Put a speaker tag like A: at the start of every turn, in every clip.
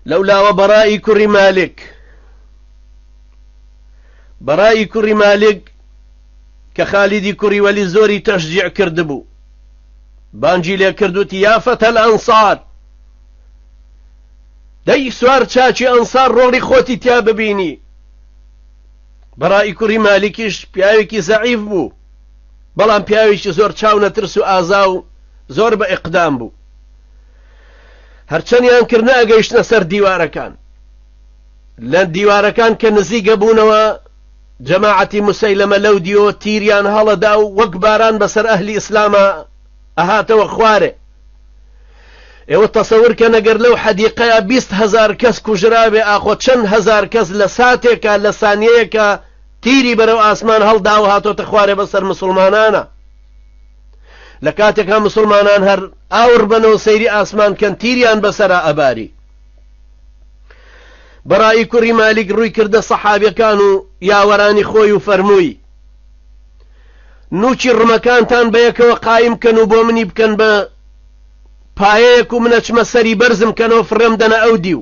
A: لەولاوە بەڕائی کوڕی مالک، بەڕائی کوڕی مالک کە خالیدی کوڕی وەلید زۆری تەشجیع کردبوو، بانگی لێ کرد وتی، یا فەتە الانصار، دەی سوار چاکی ئەنسار ڕۆڵی خۆتی تیا ببینی. بەڕائی کوڕی مالیکیش پیاوێکی زەعیف بوو، بەڵام پیاوێکی زۆر چاونەترس و ئازا و زۆر بە ئیقدام بوو. هەرچەندیان کرد نەئەگەیشتنە سەر دیوارەکان. لە دیوارەکان کە نزیک ئەبوونەوە، جەماعەتی موسەیلەمە لەو دیوەوە تیریان هەڵەدا و وەک باران بەسەر ئەهلی ئیسلاما ئەهاتەوە خوارێ. ئێوە تەسەور کەن ئەگەر لەو حەدیقەیا 20,000 کەس کوژرابێ، ئاخۆ چەند هەزار کەس لە ساتێکا، لە سانیەیەکا تیری بەرەو ئاسمان هەڵداوە هاتۆتە خوارێ بەسەر مسوڵمانانا. لە کاتێکا مسوڵمانان هەر ئاوڕ بەنەوە سەیری ئاسمان کەن تیریان بەسەرا ئەباری. بەڕائی کوڕی مالیک ڕووی کردە سەحابیەکان و یاوەرانی خۆی و فەرمووی، نوکی ڕمەکانتان بەیەکەوە قایم کەن و بۆ منی بکەن بە پایەیەک و من ئەچمە سەری بەرزم کەنەوە فڕێم دەنە ئەو دیو.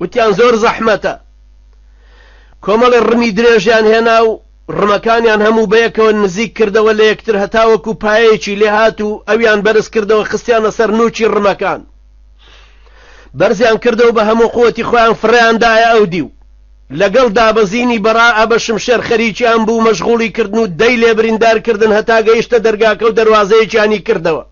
A: وتیان زۆر زەحمەتە. کۆمەڵێ ڕمی درێژیان هێنا و ڕمەکانیان هەموو بەیەکەوە نزیک کردەوە لە یەکتر هەتاوەکو پایەیەکی لێهات و ئەویان بەرز کردەوە خستیانە سەر نوکی ڕمەکان. بەرزیان کردەوە بە هەموو قوتی خۆیان فڕێیان دایە ئەو دیو. لەگەڵ دابەزینی بەڕائە بە شمشێر خەریکیان بوو مەشغوڵی کردن و دەی لێ بریندار کردن هەتا گەیشتە دەرگاکە و دەروازەیەکیانی کردەوە.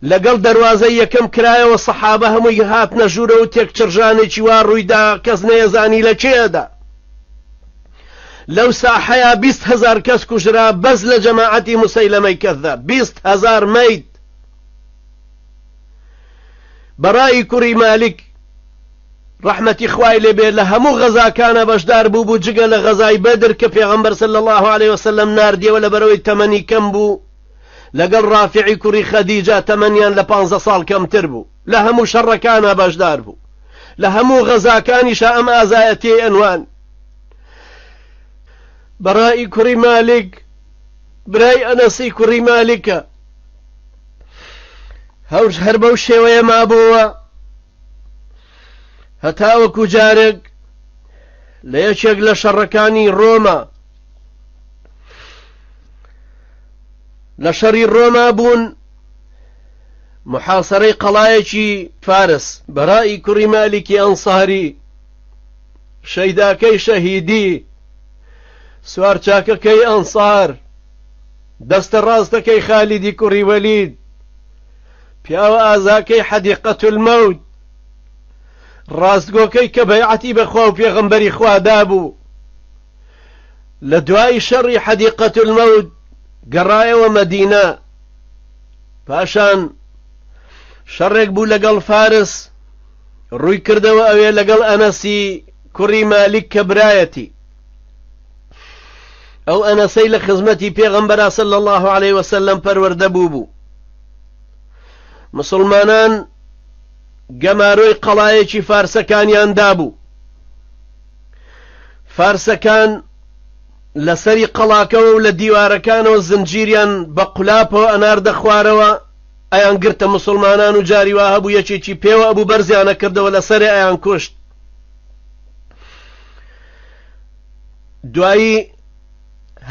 A: لەگەڵ دەروازەی یەکەم کرایەوە سەحابە هەمووی هاتنە ژوورەوە و تێکچڕژانێکی وا ڕوویدا کەس نەیەزانی لە کێدا. لەو ساحەیا 20,000 کەس کوژرا بەس لە جەماعەتی موسەیلەمەی کەزاب، 20,000 مەیت. بەڕائی کوڕی مالیک ڕەحمەتی خوای لێ بێ لە هەموو غەزاکانا بەشدار بوو بوو جگە لە غەزای بەدر کە پێغەمبەر صلی اللە علیە وسلم ناردیەوە لەبەرئەوەی تەمەنی کەم بوو لەگەڵ ڕافعی کوڕی خەدیجە تەمەنیان لە پانزە ساڵ کەمتر بوو لە هەموو شەڕەکانا بەشدار بوو لە هەموو غەزاکانیشا ئەم ئازایەتیەی ئەنوان. بەڕائی کوڕی مالیک برای ئەنەسی کوڕی مالیکە هەوش هەر بەو شێوەیە مابۆوە هەتاوەکو جارێک لە یەکێک لە شەڕەکانی ڕۆما لە شەڕی ڕۆما بوون محاصرەی قەڵایەکی فارس بەڕائی کوڕی مالیکی ئەنساری شەیداکەی شەهیدی سوارچاکەکەی ئەنسار دەستە ڕاستەکەی خالیدی کوڕی وەلید، پیاوە ئازاکەی حەدیقەت الموت، ڕاستگۆکەی کە بەیعەتی بە خوا و پێغەمبەری خوا دابوو، لە دوای شەڕی حەدیقەت الموت گەڕایەوە مەدینە، پاشان شەڕێک بوو لەگەڵ فارس، ڕووی کردەوە ئەوێ لەگەڵ ئەنەسی کوڕی مالیک کە برایەتی. ئەو ئەنەسەی لە خزمەتی پێغەمبەرا صلی اللە علیه وسلم پەروەردە بوو بوو. مسلمانان گەمارۆی قەڵایەکی فارسەکانیان دابوو. فارسەکان لەسەری قەڵاکەوە و لە دیوارەکانەوە زنجیریان بە قولاپەوە ئەناردە خوارەوە، ئەیان گرتە مسلمانان و جاری وا هەبوو یەکێکی پێوە ئەبوو بەرزیانە کردەوە لەسەرێ ئەیان کوشت. دوایی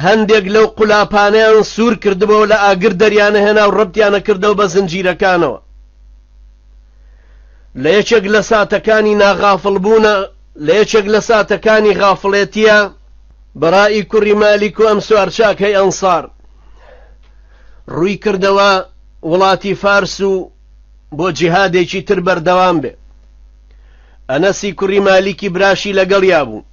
A: هەندێک لەو قولاپانەیان سوور کردبەوە لە ئاگر دەریانەهێنا و ڕەبتیانە کردەوە بە زنجیرەکانەوە. لە یەکێک لە ساتەکانی ناغافڵبوونە لە یەکێک لە ساتەکانی غافڵێتیە بەڕائی کوڕی مالیک و ئەم سوارچاکەی ئەنسار ڕووی کردەوە وڵاتی فارس و بۆ جیهادێکی تر بەردەوام بێ. ئەنەسی کوڕی مالیکی براشی لەگەڵیا بوو.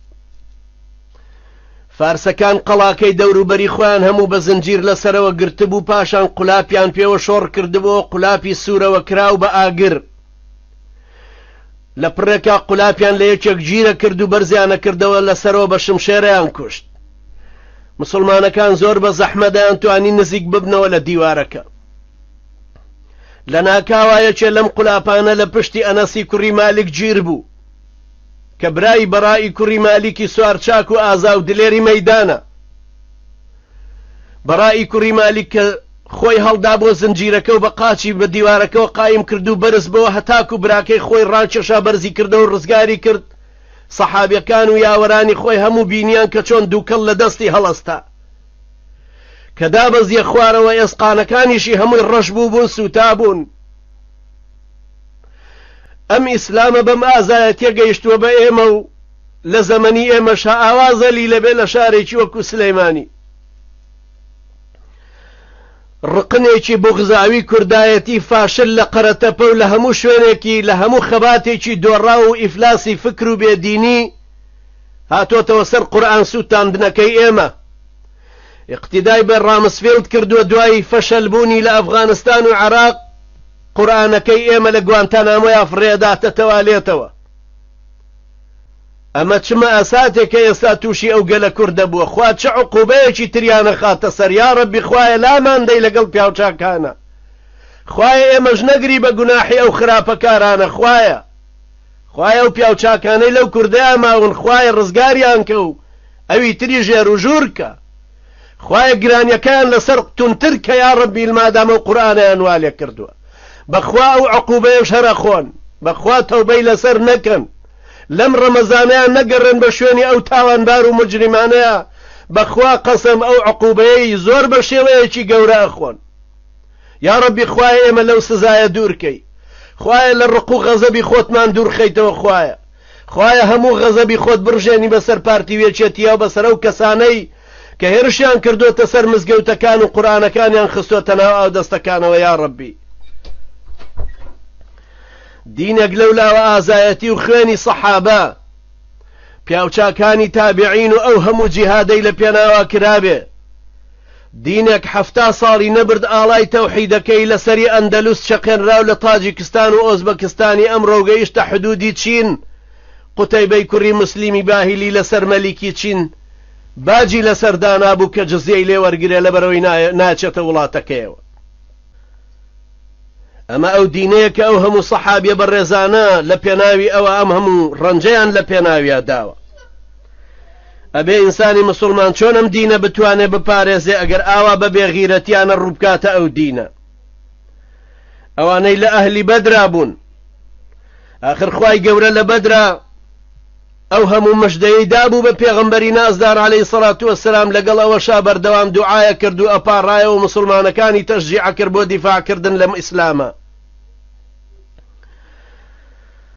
A: فارسەکان قەڵاکەی دەوروبەری خۆیان هەموو بە زنجیر لەسەرەوە گرتبوو، پاشان قولاپیان پێوە شۆڕ کردبووەوە، قولاپی سوورەوە کراو بە ئاگر. لە پڕێکا قولاپیان لە یەکێک گیرە کرد و بەرزیانە کردەوە لەسەرەوە بە شمشێرەیان کوشت. مسوڵمانەکان زۆر بە زەحمەت دەیانتوانی نزیک ببنەوە لە دیوارەکە. لەناکاوا یەکێ لەم قولاپانە لە پشتی ئەنەسی کوڕی مالیک گیر بوو کە برای بەڕائی کوڕی مالیکی سوارچاک و ئازا و دلێری مەیدانە. بەڕائی کوڕی مالیک کە خۆی هەڵدا بۆ زنجیرەکە و بە قاچی بە دیوارەکەوە قایم کرد و بەرز بۆوە هەتاکو براکەی خۆی ڕاکێشا بەرزی کردەوە و ڕزگاری کرد، سەحابیەکان و یاوەرانی خۆی هەموو بینیان کە چۆن دووکەڵ لە دەستی هەڵەستا. کە دابەزیە خوارەوە ئێسقانەکانیشی هەمووی ڕەش بووبوون سووتابوون. ئەم ئیسلامە بەم ئازایەتیە گەیشتووە بە ئێمە و لە زەمەنی ئێمەشا ئاوا زەلیلە بێ لە شارێکی وەکو سلەیمانی. ڕقنێکی بوغزاوی کوردایەتی فاشل لە قەرەتەپە و لە هەموو شوێنێکی لە هەموو خەباتێکی دۆڕاو و ئیفلاسی فکر و بێدینی هاتۆتەوە سەر قورئان سوتاندنەکەی ئێمە ئیقتیدای بە ڕامسفیڵد کردووە دوای فەشەل بوونی لە ئەفغانستان و عێراق قورئانەکەی ئێمە لە گوانتانامۆیا فڕێداتە تەوالێتەوە. ئەمە چ مەئساتێکە ئێستا توشی ئەو گەلە کوردە بووە خوا چ عقوبەیەکی تریان ئەخاتە سەر یاڕەبی خوایە لامان دەی لەگەڵ پیاوچاکانە خوایە ئێمەش نەگری بە گوناحی ئەو خراپەکارانە خوایە خوایە ئەو پیاوچاکانەی لەو کوردەیا ماون خوایە ڕزگاریان کە و ئەوی تری ژێر و ژوور کە خوایە گرانیەکەیان لەسەر تونتر کە یاڕەبی مادام ئەو قورئانەیان وا لێ کردووە بەخوا ئەو عقوبەیەش هەر ئەخۆن بەخوا تەوبەی لەسەر نەکەن لەم ڕەمەزانەیا نەگەڕێن بە شوێنی ئەو تاوانبار و موجریمانەیا بەخوا قەسەم ئەو عقوبەیەی زۆر بە شێوەیەکی گەورە ئەخۆن یاڕەبی خوایە ئێمە لەو سزایە دوور کەی خوایە لە ڕق و غەزەبی خۆتمان دوور خەیتەوە خوایە خوایە هەموو غەزەبی خۆت بڕژێنی بەسەر پارتی و یەکێتیا و بەسەر ئەو کەسانەی کە هێرشیان کردۆتە سەر مزگەوتەکان و قورئانەکانیان خستۆتە ناو ئاودەستەکانەوە یاڕەبی دینێک لەولاوە ئازایەتی و خوێنی سەحابە، پیاوچاکانی تابعین و ئەو هەموو جیهادەی لە پێناوا کرابێ، دینێک 70 ساڵی نەبرد ئاڵای تەوحیدەکەی لەسەری ئەندەلوس چەقێنراو لە تاجیکستان و ئۆزبەکستانی ئەمڕۆ گەیشتە حدودی چین، قوتەیبەی کوڕی موسلیمی باهیلی لەسەر مەلیکی چین باجی لەسەر دانابوو کە جزیەی لێ وەرگرێ لەبەرئەوەی ناچێتە وڵاتەکەیەوە. ئەمە ئەو دینەیە کە ئەو هەموو سەحابیە بەڕێزانە لە پێناوی ئەوە ئەم هەموو ڕەنجەیان لە پێناویا داوە. ئەبێ ئینسانی مسوڵمان چۆن ئەم دینە بتوانێ بپارێزێ ئەگەر ئاوا بە بێغیرەتیانە ڕووبکاتە ئەو دینە؟ ئەوانەی لە ئەهلی بەدرا بوون ئاخر خوای گەورە لە بەدرا ئەو هەموو مژدەیەی دابوو بە پێغەمبەری نازدار عەلەیهی سەڵات وەسەلام لەگەڵ ئەوەشا بەردەوام دوعایە کرد و ئەپاڕایەوە موسڵمانەکانی تەشجیع ئەکرد بۆ دیفاع کردن لەم ئیسلامە.